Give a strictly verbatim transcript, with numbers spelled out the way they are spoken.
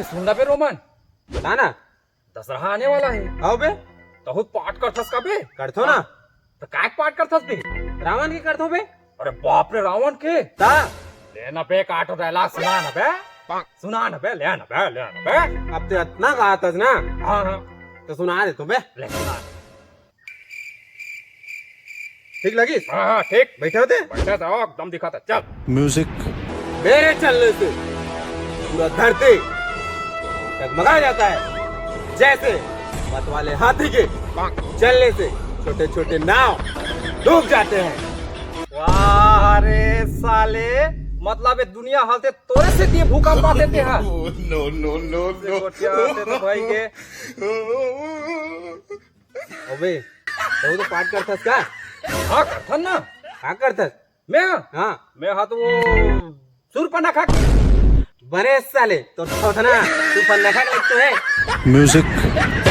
सुन ना बे रोमन, बता ना। दसरहा आने वाला हे। हाव बे। तहूं पाठ करथस का बे? करथों ना। त काय पाठ करथस बे? रावण के करथों बे। अरे बाप रे, रावण के? ता? ले ना बे, काटो डायलॉग सुना ना बे। सुना ना बे, ले ना बे, ले ना बे। अब ते अतना गाथस ना। हां, हां। त सुना देथों बे। ले सुना। ठीक लगिस? हां, हां, ठीक। बइठे होते? बइठे तो एकदम दिखाता, चल। म्यूजिक। मेरे चलने से पूरा धरती डगमगा जाता है, जैसे मतवाले हाथी के चलने से छोटे छोटे नाव डूब जाते हैं। वाह रे साले, मतलब ये दुनिया हालते तोरे से दिए भूकंप आते ते हा। नो नो नो नो। गोठिया आते तो भाई के। अबे, तहूं तो पाठ करथस का? हां, करथन ना। का करथस? मैं? हां। मैं हा तो वो सुरपनखा के। बने साले, तोर थोथना सुरपनखा के लगतो हे। म्यूजिक।